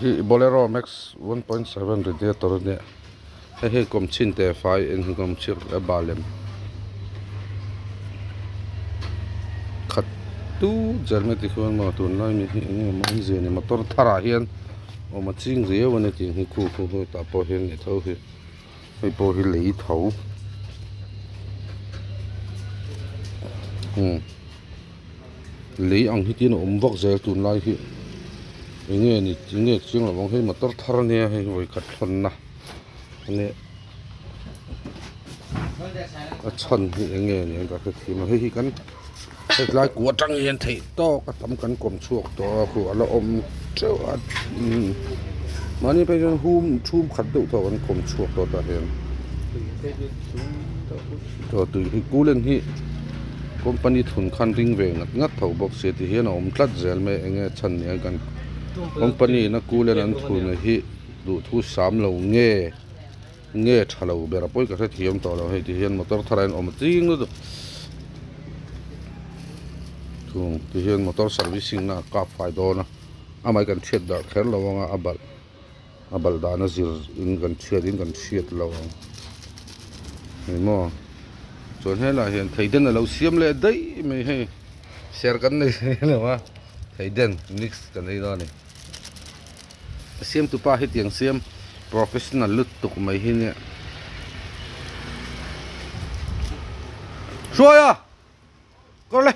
Hi Bolero Max 1.7 radiator a nia hei hi kawm chhin teh fai eng hi kawm chhiat a bal lem khat tut zel mai tikhian maw tunlai mi hi eng nge maw awmzia ni motor thar ah hian awm a ching riau a ni tih hi khu khu khu tah pawh hian ni tho hi hei pawh hi lei tho umm. Lei ang hi tin a awm vak zel tunlai hi eng nge ni eng nge chiang lo ang hei motor thar ania hei vawikhat thlawnna ania a chhan hi eng nge ni ang ka hrethiam lo hei hi kan hetlai kua atang hian theih tawk a tam kan kawm chhuak tawh a khu a la awm teuh a umm mahni phei chuan hum chhum khat deuh tawh kan kawm chhuak tawh tah hian tui hi coolant hi. Company thun khan ring ve ngat ngat tho bawk sia ti hian a awm tlat zel mai eng nge chhan ni ang kan company in a coolant an thun hi duhthu sam lo nge nge tha lo ber a pawi ka hrethiam tawh lo hei ti hian motor thar ah hian awm ching lutuk thung ti hian motor servicing na a kap fai dawn a amah hi kan hriat darh kher lo anga a balh a balh dan a zir in kan chhiat in kan hriat lo ang ni maw chuan helaiah hian thei den a lo siam leh daih mai hei ser kan nei lo a thei den mix kan ei dawn a ni a siam tu pa hetiang siam professional lutuk mai hi nia hruai a kawr le.